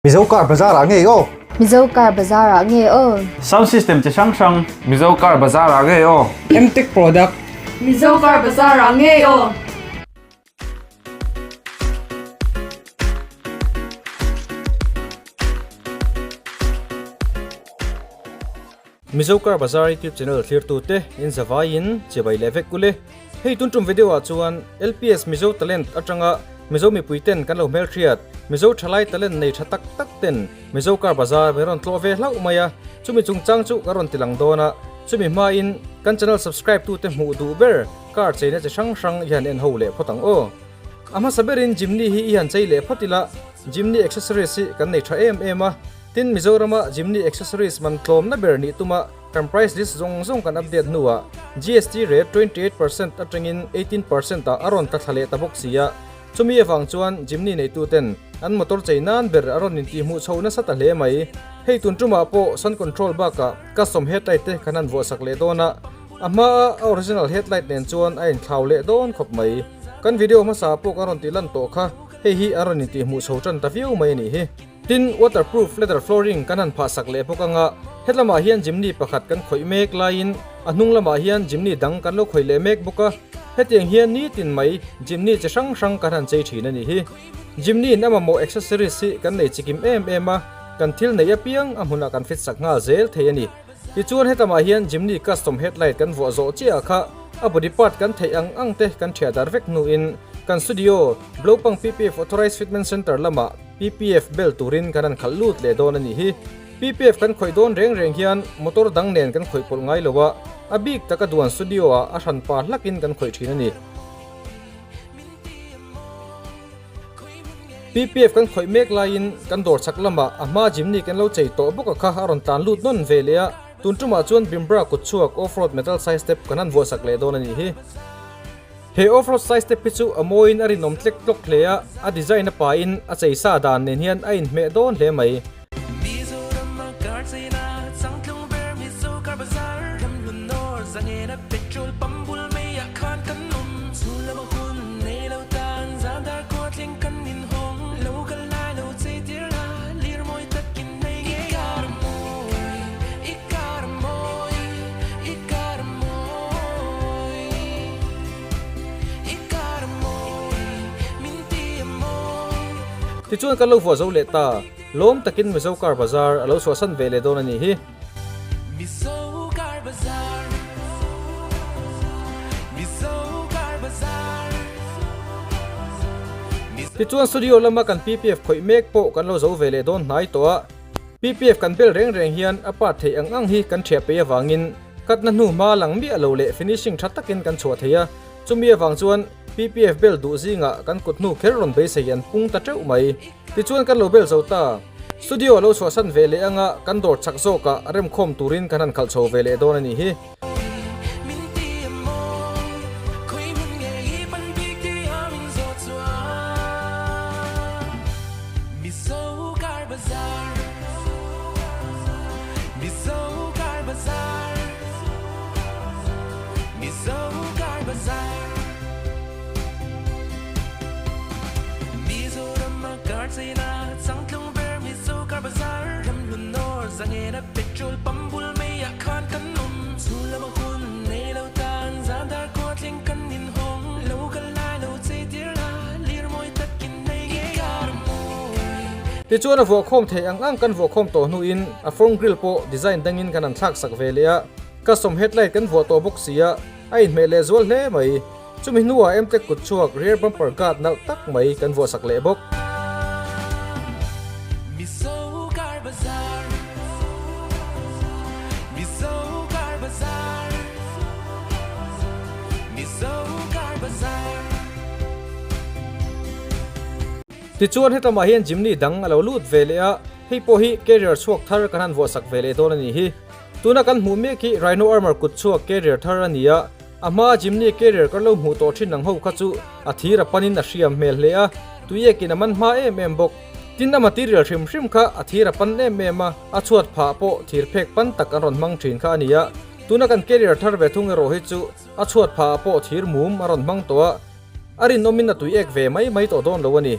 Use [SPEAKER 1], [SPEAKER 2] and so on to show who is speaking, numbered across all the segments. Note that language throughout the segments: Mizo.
[SPEAKER 1] Mizo car bazar ah ngei aw.
[SPEAKER 2] Mizo car bazar ah ngei aw.
[SPEAKER 3] Sound system chi hrang hrang.
[SPEAKER 4] Mizo car bazar ah ngei aw.
[SPEAKER 5] Mtech product.
[SPEAKER 6] Mizo car bazar ah ngei aw.
[SPEAKER 7] Mizo Car Bazar YouTube channel thlirtute in zavaiin chibai leh vek ule. Hei tun tum video ah chuan LPS Mizo Talent atanga Mizo mipui ten kan lo hmelhriat Mizo thalai talent nei tha tak tak ten Mizo Car Bazar min rawn tlawh ve hlauh mai a, chumi chungchang chu ka rawn ti lang dawn a, chumi hmain kan channel subscribe tute hmuh duh ber car cheina chi hrang hrang i han en ho leh phawt ang aw. A hmasa berin Jimny hi i han chei leh phawt ila, Jimny accessories hi kan nei tha em em a, Tin, Mizorama Jimny accessories man tlawmna ber nih tuma kan price list zawng zawng kan update hnuah GST rate 28% atangin 18% ah a rawn tla thla leh ta bawk si a. Chumi avang chuan Jimny neituten an motor chei nan ber a rawn intihhmuh chho nasa ta hle mai. Hei tun tumah pawh sun control bakah custom headlight te kan han vuahsak leh dawn a, a hmaa a original headlight nen chuan a inthlau leh dawn khawp mai. Kan video hmasa pawh kan rawn tih lan tawh kha hei hi a rawn intihhmuh chho tan ta viau mai a nih hi. Tin, waterproof leather flooring kan han phah sak leh bawk anga, hetlamah hian Jimny pakhat kan khawih mek laiin a hnung lamah hian Jimny dang kan lo khawih leh mek bawk a, hetiang hian nitin mai Jimny chi hrang hrang kan han chei thin a nih hi. Jimny in a mamawh accessories hi kan nei chikim em em a, kan thil neih apiang a hmunah kan fit sak nghal zel thei a ni. Tichuan hetamah hian Jimny custom headlight kan vuah zawh chiah kha a body part kan theih ang ang te kan thiah dar vek hnuin kan studio Blopang PPF Authorized Fitment Centre lamah PPF bel turin kan han khalh lut leh dawn a nih hi. PPF kan khawih dawn reng reng hian motor dang nen kan khawih pawlh ngai lo a, a bik taka duan studio ah a hran pa hlakin kan khawih thin a ni. PPF kan khawih mek laiin kan dawr chhak lamah a hma Jimny kan lo chei tawh bawk a kha a rawn tlan lut nawn ve leh a, tun tumah chuan Bimbra kutchhuak off-road metal side step kan han vuahsak leh dawn a nih hi. He off-road side step hi chu a mawiin a rinawm tlek tlawk hle a, a design a pahin a chei sa dan nen hian a inhmeh dawn hle mai. Tichuan kan lo vuah zo leh ta, lawm takin Mizo Car Bazar a lo chhuahsan ve leh dawn a nih hi. Tichuan studio lama kan PPF khawih mek pawh kan lo zo ve leh dawn hnai tawh a, PPF kan bel reng reng hian a part theih ang ang hi kan thiah peih avangin Katna hnu hma lang miah lo leh finishing tha takin kan chhuah thei a, chumi avang chuan PPF bel duh zingah kan kut hnu kher rawn beisei an pung ta teuh mai. Tichuan kan lo bel zo ta. Studio a lo chhuahsan ve leh anga kan dawr chak zawkah remkhawm turin kan han khalh chho ve leh dawn a nih hi. Tichuan a vuahkhawm theih ang ang kan vuahkhawm tawh hnuin a front grill pawh design dangin kan han thlak sak ve leh a, custom headlight kan vuah tawh bawk si a, a inhmeh leh zual hle mai. Chumi hnuah Mtech kut chhuak rear bumper guard nalh tak mai kan vuah sak leh bawk. Tichuan hetamah hian Jimny dang a lo lut ve leh a, hei pawh hi carrier chhuak thar kan han vuahsak ve leh dawn a nih hi. Tuna kan hmuh mek hi Rhino Armour kut chhuak carrier thar a ni a, a hmaa Jimny carrier kan lo hmuh tawh thin ang ho kha chu a thir a panin a hriam hmel hle a, tuiekin a man hma em em bawk. Tin a material hrim hrim kha a thir a pan em em a, a chhuat phah pawh thir phek pan tak an rawn hmang thin kha a ni a, tuna kan carrier thar ve thung erawh hi chu a chhuat phah pawh thir mum a rawn hmang tawh a, A rinawmin a tui ek ve mai mai tawh dawn lo a ni.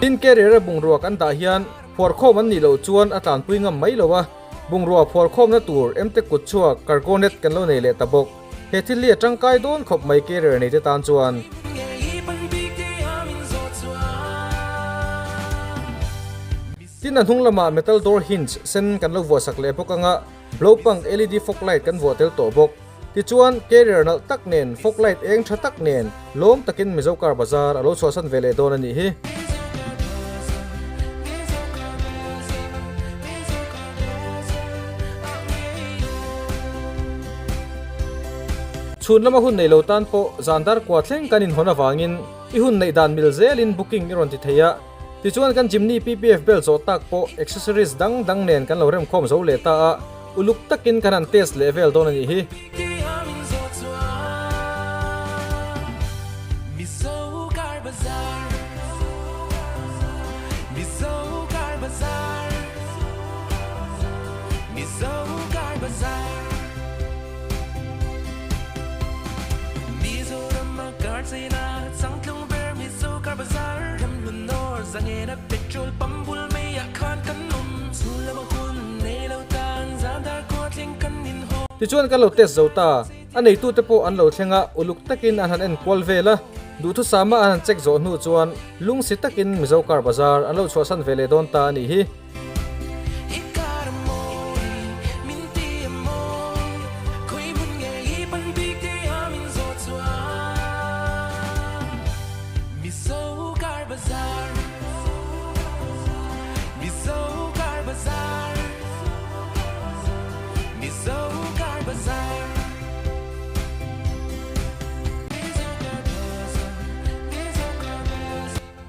[SPEAKER 7] Tin carrier a bungrua kan dah hian phuarkhawm an nih loh chuan a tlanpui ngam mai lo a, bungrua phuarkhawmna tur emte kut chhuak cargo net kan lo nei leh ta bawk. He thil hi a tangkai dawn khawp mai carrier nei te tan chuan. Tin a hnung lamah metal door hinge sen kan lo vuahsak leh bawk anga Blowpunk LED fog light kan vuah tel tawh bawk. Tichuan, carrier nalh tak nen, fog light eng tha tak nen, lawm takin Mizo Car Bazar a lo chhuahsan ve leh dawn a nih hi. Chhun lama hun nei lo tan pawh zan dar kua thleng kan inhawn avangin i hun neih dan mil zelin booking i rawn ti thei a. Tichuan kan Jimny PPF bel zawh tak pawh accessories dang dang nen kan lo remkhawm zo leh ta a, uluk takin kan han test leh vel dawn a nih hi. Tichuan kan lo test zo ta, a neitute pawh an lo thleng a, uluk takin an han en kual vel a, duhthusama an han check zawh hnu chuan lungsi takin Mizo Car Bazar an lo chhuahsan ve leh dawn ta a nih hi.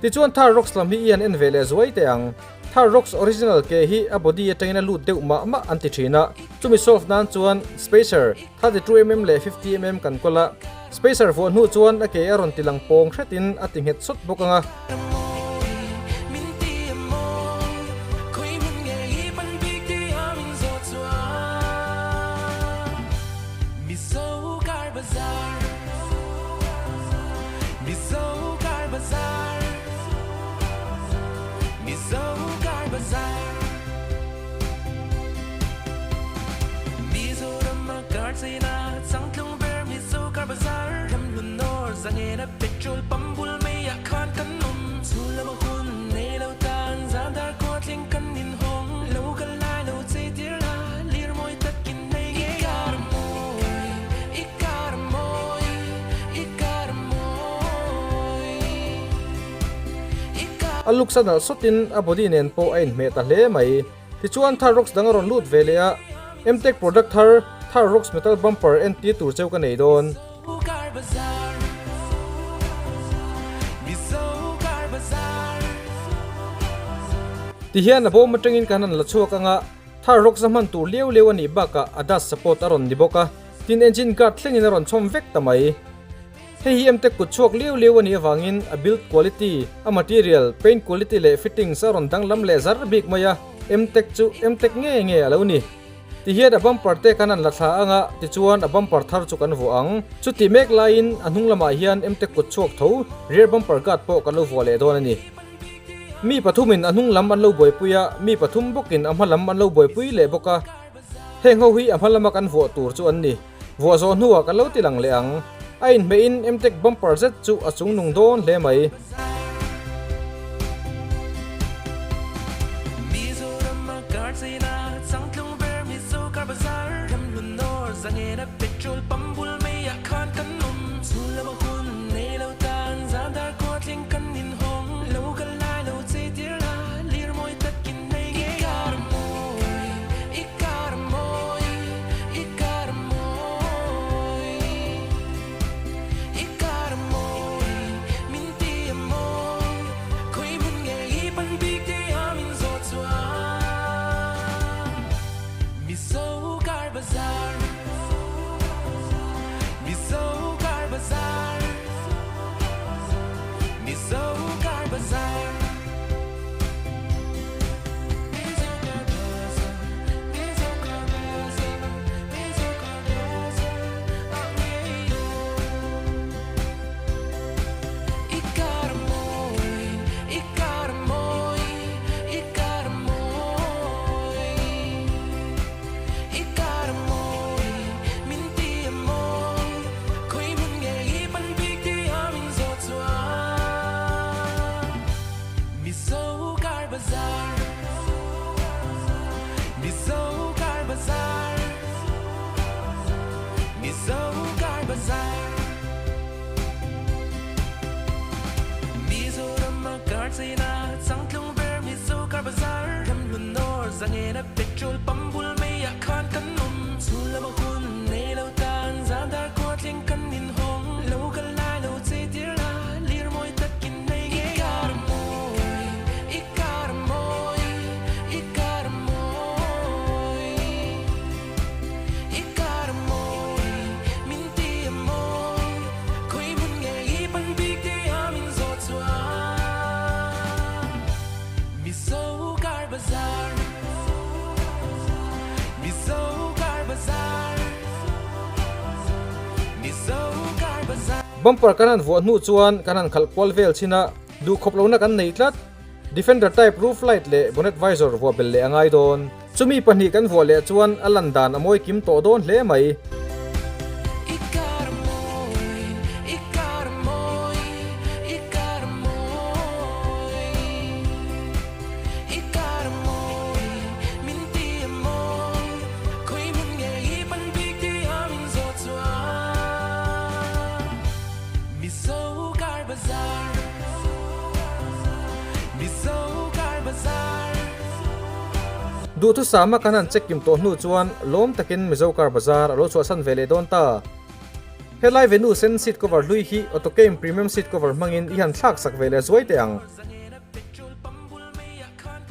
[SPEAKER 7] Tichuan Thar Rocks lam hi i han en ve leh zuai teh ang. Thar Rocks original ke hi a body atangin a lut deuh mah mah an ti thin a, chumi solve nan chuan spacer 32mm leh 50mm kan kawl a, spacer vuah hnu chuan a ke a rawn ti lang pawng hretin a ti nghet sawt bawk ang a. A looks a nalh sawtin a body nen pawh a inhmeh ta hle mai. Tichuan Thar Rocks dang a rawn lut ve leh a, Mtech product thar, Thar Rocks metal bumper en tir tur cheu ka nei dawn. Tihian a bawm atangin kan han la chhuak anga Thar Rocks a hman tur liau liau a nih bakah a dust support a rawn ni bawk a, tin engine guard thlengin a rawn chhawm vek ta mai. Hei hi emte kut chhuak liau liau a nih avangin a build quality, a material, paint quality leh fittings a rawn danglam leh zar bik mai a, emtek chu emtek nge nge a lo ni. Tihian a bumper te kan han la thla ang a, tichuan a bumper thar chu kan vuah ang. Chuti mek laiin a hnung lamah hian emte kut chhuak tho rear bumper guard pawh kan lo vuah leh dawn a ni. Mi pathumin a hnung lam an lo buaipui a, mi pathum bawkin a hma lam an lo buaipui leh bawk a. Heng ho hi a hma lama kan vuah tur chu an ni. Vuah zawh hnuah kan lo ti lang leh ang. A inhmehin Mtech bumper zet chu a chung nung dawn hle mai. Bumper kan han vuah hnu chuan kan han khalh kual vel chhin a, duh khawp lohna kan nei tlat. Defender type roof light leh bonnet visor vuah belh leh a ngai dawn. Chumi pahnih kan vuah leh chuan a lan dan a mawi kim tawh dawn hle mai. Duhthusama kan han check kim tawh hnu chuan lawm takin Mizo Car Bazar a lo chhuahsan ve leh dawn ta. Helai venue sen seat cover hlui hi Autocame Premium Seat Cover hmangin i han thlak sak ve leh zuai teh ang.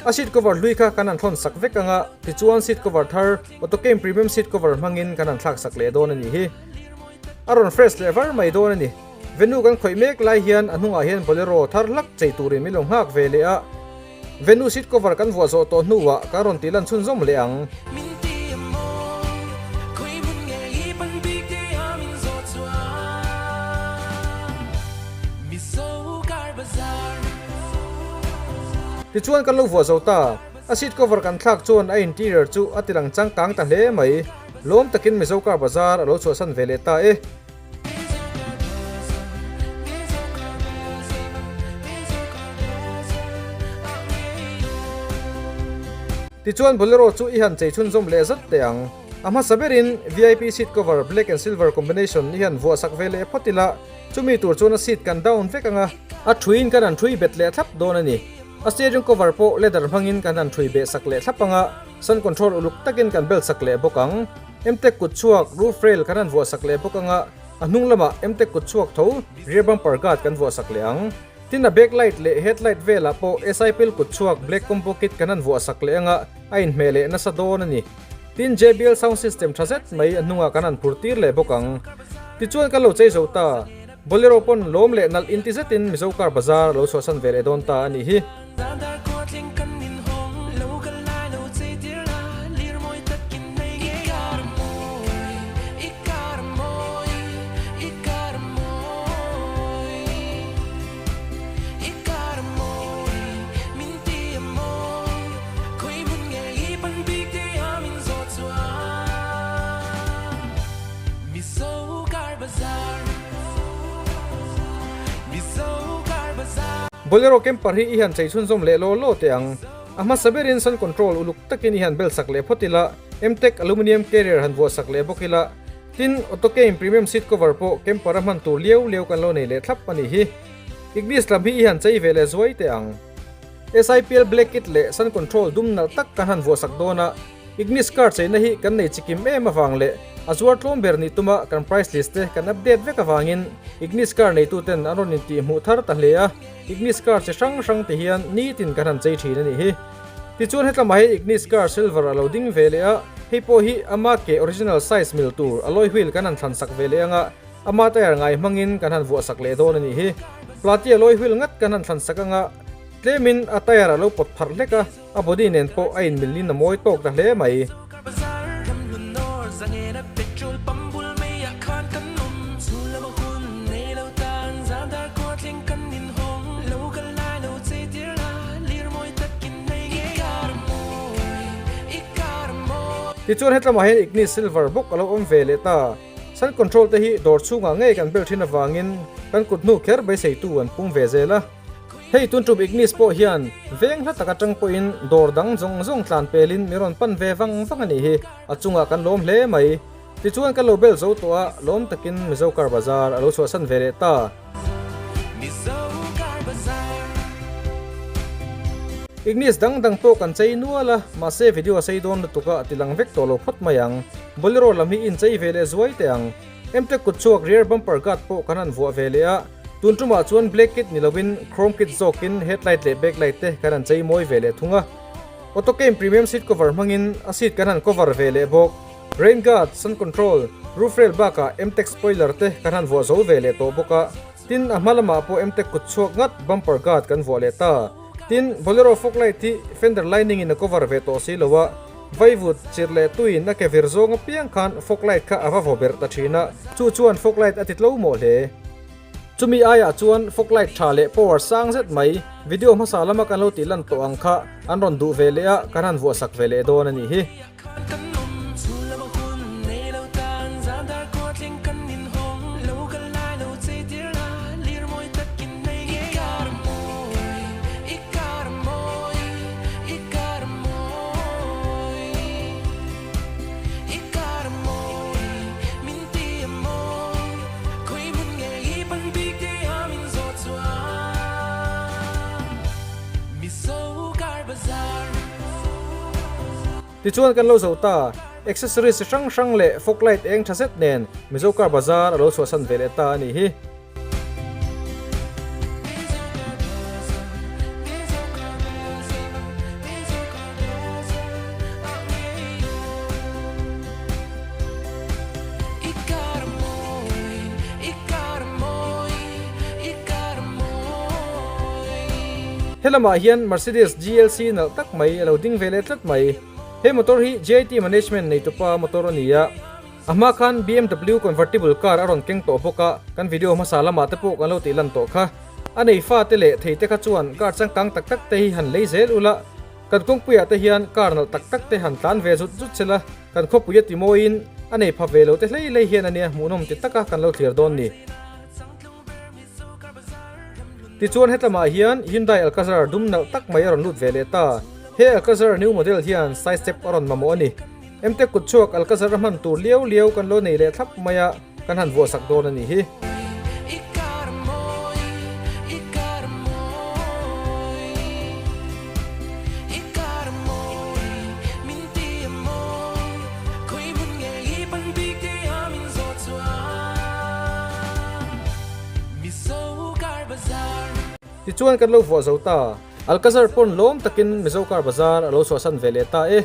[SPEAKER 7] A seat cover hlui kha kan han thawn sak vek anga tichuan seat cover thar Autocame Premium Seat Cover hmangin kan han thlak sak leh dawn a nih hi. A rawn fresh leh var mai dawn a ni. Venue kan khawih mek lai hian a hnungah hian Bolero thar hlak chei turin min lo nghak ve leh a. Venue seat cover kan vuah zawh tawh hnuah kan rawn tih lan chhunzawm leh ang. Tichuan kan lo vuah zo ta. A seat cover kan thlak chuan a interior chu a tilang changkang ta hle mai. Lawm takin Mizo car bazar a lo chhuahsan ve leh ta e. Tichuan Bolero chu i han chei chhunzawm leh zat teh ang. A hmasa berin VIP seat cover black and silver combination i han vuah sak ve leh phawt ila, chumi tur chuan a seat kan down vek ang a. A thuiin kan han thui bet leh thlap dawn a ni. A steering cover pawh leather hmangin kan han thui beh sak leh thlap ang a, sun control uluk takin kan bel sak leh bawk ang. Mtech kut chhuak roof rail kan han vuah sak leh bawk ang a, a hnung lamah Mtech kut chhuak tho rear bumper guard kan vuah sak leh ang. Tin a back light leh headlight velah pawh SI pil kut chhuak black combo kit kan han vuah sak leh ang a, a inhmeh leh nasa dawn a ni. Tin JBL sound system tha zet mai a hnungah kan han phur tir leh bawk ang. Tichuan kan lo chei zo ta. Bolero pawn lawm leh nalh inti zetin Mizo car bazar a lo chhuahsan ve leh dawn ta a nih hi. Bolero camper hi i han chei chhunzawm leh law law teh ang. A hmasa berin sun control uluk takin i han bel sak leh phawt ila, Mtech aluminium carrier han vuah sak leh bawk ila, tin Autocame premium seat cover pawh camper a hman tur liau liau kan lo nei leh thlap a nih hi. Ignis lam hi i han chei ve leh zuai teh ang. SIPL black kit leh sun control dum nalh tak kan han vuah sak dawn a, Ignis car cheina hi kan nei chikim em avang leh a zuar tlawm ber nih tuma kan price list te kan update vek avangin Ignis car neituten an rawn intih hmuh thar ta hle a, Ignis car chi hrang hrang ti hian nitin kan han chei thin a nih hi. Tichuan hetlama hi Ignis car silver a lo ding ve leh a, hei pawh hi ama ke original size mil tur alloy wheel kan han thlan sak ve leh anga ama tyre ngai hmangin kan han vuah sak leh dawn a nih hi. Plati alloy wheel ngat kan han thlan sak anga tlemin a tyre a lo pawt pharh hlek a. A body nen pawh a inmilin a mawi tawk ta hle mai. Tichuan hetlamah hian Ignis Silver bawk a lo awm ve leh ta. Sun control te hi dawr chhungah ngei kan bel thin avangin kan kut hnu kher beiseitu an pung ve zel a. Hei tun tum Ignis pawh hian veng hla tak atang pawhin dawr dang zawng zawng tlan pelin mi rawn pan ve vang vang a nih hi. A chungah kan lawm hle mai. Tichuan kan lo bel zo tawh a, lawm takin Mizo Car Bazar a lo chhuahsan ve leh ta. Ignis dang dang pawh kan chei nual a, mahse video a sei dawn lutuk a ti lang vek tawh lo phawt mai ang. Bolero lam hi inchei ve leh zuai teh ang. Mtech kut chhuak rear bumper guard pawh kan han vuah ve leh a, tun tumah chuan black kit ni lovin chrome kit zawkin headlight leh backlight te kan han chei mawi ve leh thung a. Autocame premium seat cover hmangin a seat kan han cover ve leh bawk. Rain guard, sun control, roof rail bakah Mtech spoiler te kan han vuah zo ve leh tawh bawk a. Tin, a hma lamah pawh Mtech kut chhuak ngat bumper guard kan vuah leh ta. Tin, Bolero fog light hi fender lining in a cover ve tawh si lo a, Vaivut, chirh leh tuiin a ke vir zawng apiang khan fog light kha a va vaw berh ta thin a, chu chuan fog light a ti tlo mawh hle. Chumi aiah chuan fog light tha leh power sang zet mai video hmasa lama kan lo tih lan tawh ang kha an rawn duh ve leh a, kan han vuah sak ve leh dawn a nih hi. Tichuan kan lo zo ta, accessories chi hrang hrang leh fog light eng tha zet nen Mizo Car Bazaar a lo chhuahsan ve leh ta a nih hi. Helamah hian Mercedes GLC nalh tak mai a lo ding ve leh tlat mai. He motor hi JIT Management neitupa motor a ni a. A hma khan BMW convertible car a rawn keng tawh bawk a, kan video hmasa lamah te pawh kan lo tih lan tawh kha. A nei fate leh thei te kha chuan car changkang tak tak te hi han lei zel ula, kan kawngpuiah te hian car nalh tak tak te han tlan ve zut zut sela, kan khawpui a ti mawiin a nei pha ve lo te hlei hlei hian ania hmuhnawm ti taka kan lo thlir dawn ni. Tichuan hetlamah hian Hyundai Alcazar dum nalh tak mai a rawn lut ve leh ta. He Alcazar new model hian side step a rawn mamawh a ni. Emte kutchhuak Alcazar a hman tur liau liau kan lo nei leh thlap mai a, kan han vuahsak dawn a nih hi. Tichuan kan lo vuah zo ta. Alcazar pawn lawm takin Mizo Car Bazar a lo chhuahsan ve leh ta e.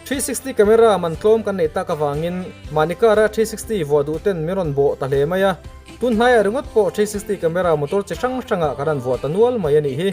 [SPEAKER 7] 360 camera man tlawm kan neih tak avangin mahni car-a 360 vuah duh ten min rawn bawh ta hle mai a, tun hnaiah ringawt pawh 360 camera motor chi hrang hrangah kan rawn vuah ta nual mai a nih hi.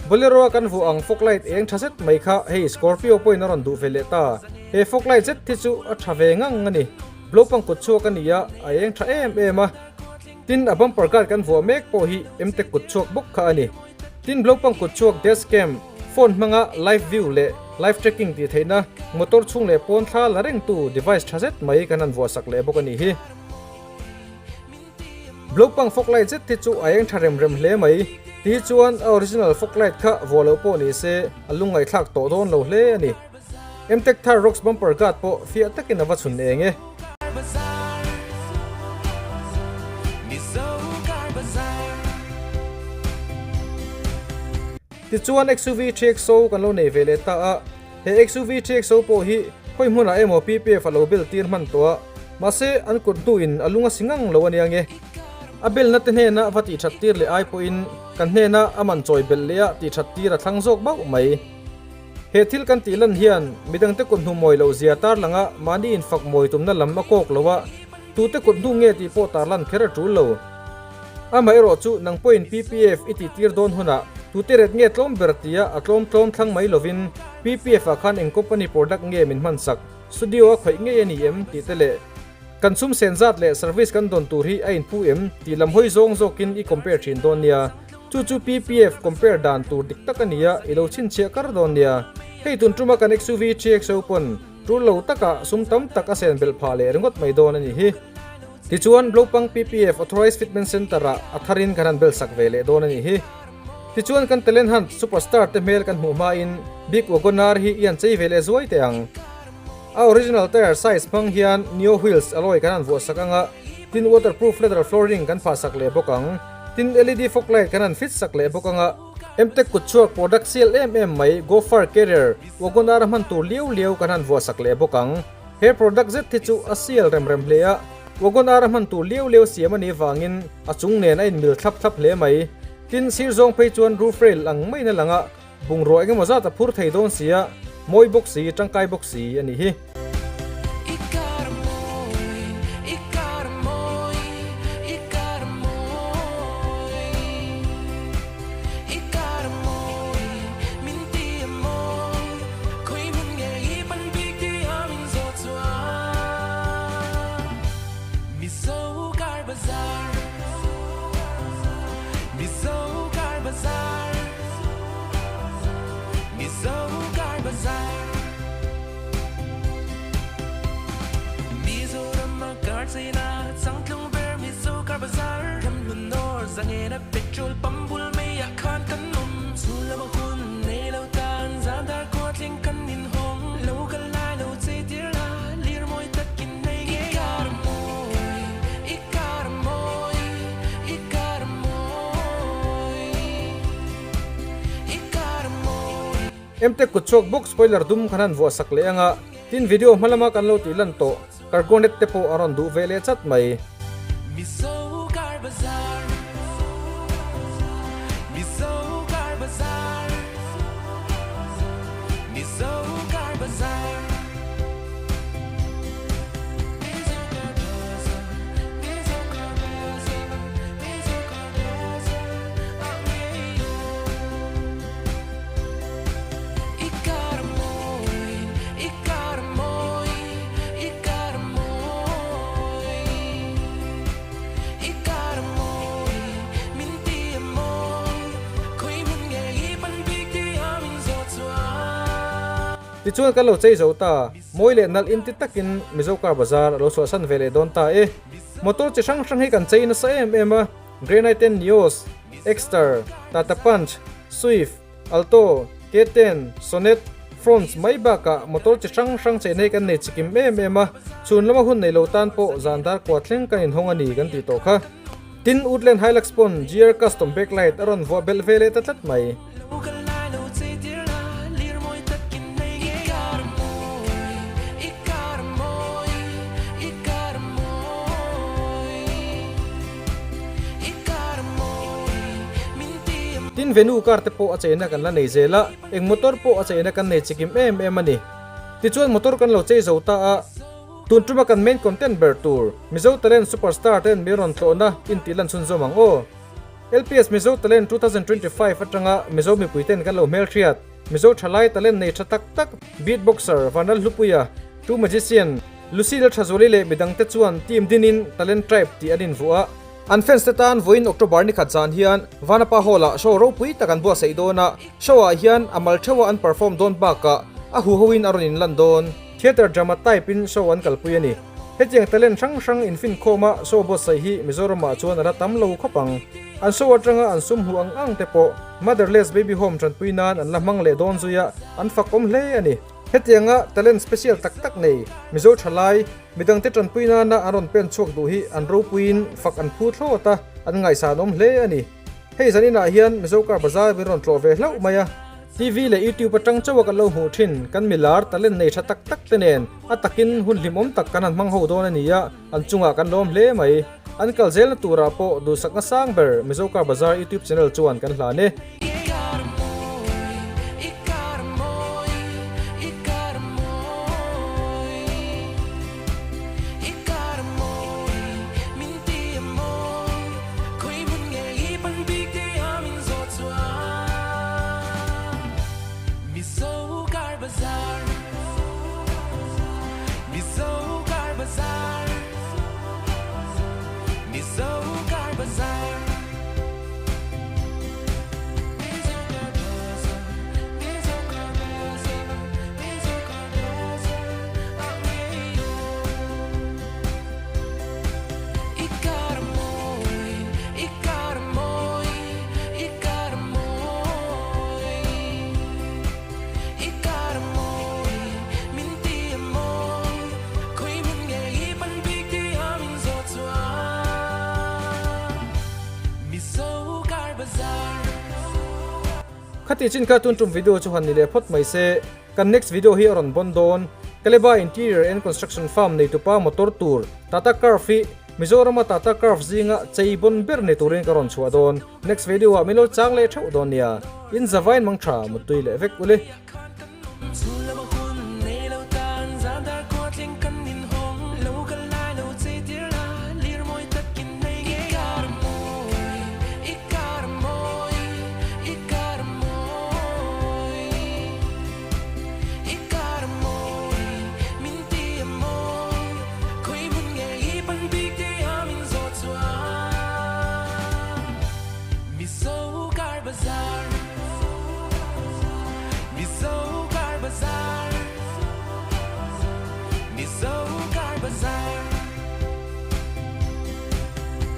[SPEAKER 7] Bolero a kan vuah ang fog light eng tha zet mai kha hei Scorpio pawhin a rawn duh ve leh ta. He fog light zet hi chu a tha ve ngang a ni. Blopang kut chhuak a ni a, a eng tha em em a. Tin, a bumper guard kan vuah mek pawh hi Mtech kut chhuak bawk kha a ni. Tin, Blopang kut chhuak dash cam, phone hmanga live view leh live tracking tih theihna, motor chhung leh pawn thla la rengtu device tha zet mai kan han vuah sak leh bawk a nih hi. Blopang fog light zet hi chu a eng tha rem rem hle mai. Ti hi chuan a original fog light kha vuah loh pawh ni se a lungngaihthlak tawh dawn lo hle a ni. Mtech thar rocks bumper guard pawh fiah takin a va chhun eng e. Tichuan XUV 3XO kan lo nei ve leh ta a, he XUV 3XO pawh hi khawi hmunah emaw PPF a lo bel tir hman tawh a, mahse an kut hnuin a lung a si ngang lo ania nge. A belna te hnena va tih that tir leh ai pawhin kan hnena a man chawi belh leh a tih that tir a thlang zawk bauh mai. He thil kan tih lan hian midangte kut hnu mawi loh zia tarlanga mahni infak mawi tumna lam a kawk lo a, tute kut hnu nge tih pawh tarlan kher a tul lo. Amaherawh chu nang pawhin PPF i tihtir dawn hunah tute ret nge tlawm ber tia a tlawm tlawm thlang mai lovin PPF ah khan eng company product nge min hman sak, studio a khawih ngei a ni em tih te leh kan sum sen zat leh service kan dawn tur hi a inphu em tih lam hawi zawng zawkin i compare thin dawn nia. Chu chu PPF compare dan tur dik tak a ni a, i lo chhinchhiah kar dawn nia. Hei tun tuma kan XUV 3XO pawn tul lo takah sum tam tak a sen belh phah leh ringawt mai dawn a ni hi. Tichuan Blopang PPF Authorized Fitment Centre ah a tharin kan han bel sak ve leh dawn a ni hi. Tichuan kan talent hunt superstar te hmel kan hmuh hmain Big Wagon-R hi i han chei ve leh zuai teh ang. A original tyre size hmang hian Neo wheels alloy kan han vuah sak ang a, tin waterproof leather flooring kan phah sak leh bawk ang. Tin LED fog light kan han fit sak leh bawk ang a. Mtech kutchhuak product sial em em mai Gopher Carrier Wagon-R a hman tur liau liau kan han vuah sak leh bawk ang. He product zet hi chu a sial rem rem hle a, Wagon R a hman tur liau liau siam a nih vangin a chung nen a inmil thlap thlap hle mai. Tin, sir zawng phei chuan roof rail ang maiin a lang a, bungrua engemaw zat a phur thei dawn si a, mawi bawk si, tangkai bawk si a nih hi. Emte kutchhuak bawk spoiler dum khan han vuah sak leh anga tin video hma lama kan lo tih lan tawh cargo net te pawh a rawn duh ve leh chat mai. Tichuan kan lo chei zo ta, mawi leh nalh inti takin Mizo Car Bazar a lo chhuahsan ve leh dawn ta e. Motor chi hrang hrang hi kan chei nasa em em a, Granite Nios, Exter, Tata Punch, Swift, Alto, K-ten, Sonet, Fronx mai bakah motor chi hrang hrang chei nei kan nei chikim em em a, chhun lama hun nei lo tan pawh zan dar kua thleng kan inhawng a ni kan tih tawh kha. Tin, Woodland Hilux pawn GR Custom Backlight a rawn vuah belh ve leh ta tlat mai. Tin Venue car te pawh a cheina kan la nei zel a, eng motor pawh a cheina kan nei chikim em em a ni. Tichuan motor kan lo chei zo ta a, tun tuma kan main content ber tur Mizo Talent Superstar ten mi rawn tlawhna intih lan chhunzawm ang aw. LPS Mizo Talent 2025 atanga Mizo mipui ten kan lo hmelhriat Mizo thalai talent nei tha tak tak beatboxer Vanlal Hlupuia, Two Magician, Lucille Thazuali leh midangte chuan team dinin Talent Tribe tih an invuah a. An fans te tan vawiin October ni khat zan hian Vanapa Hall-ah show ropui tak an buatsaih dawn a, show-ah hian a mal theuha an perform dawn bakah a huhoin a rawn inlan dawn. Theatre drama type-in show an kalpui a ni. Hetiang talent hrang hrang infinkhawma show buatsaih hi Mizoramah chuan a la tam lo khawp ang. An show atanga an sum hmuh ang ang te pawh Motherless Baby Home tanpui nan an la hmang leh dawn zui a, an fakawm hle a ni. Hetianga talent special tak tak nei Mizo thalai midangte tanpui nana an rawn pen chhuak duh hi an ropuiin fak an phu thlawt a, an ngaihsanawm hle a ni. Hei zaninah hian Mizo Car Bazar min rawn tlawh ve hlauh mai a. TV leh YouTube atang chauha kan lo hmuh thin kan milar talent nei tha tak tak te nen a takin hun hlimawm tak kan han hmang ho dawn a ni a, an chungah kan lawm hle mai. An kal zelna turah pawh duhsakna sang ber Mizo Car Bazar YouTube channel chuan kan hlan e. Khati chin kha tun tum video chu han ni leh phawt mai se, kan next video hi a rawn bawn dawn. Kaleba Interior and Construction Farm neitupa motor tur Tata Curve hi Mizorama Tata Curve zinga chei bon ber ni turin ka rawn chhuah dawn. Next video ah min lo chang leh theuh dawn nia. In zavain mang tha muttui leh vek ule.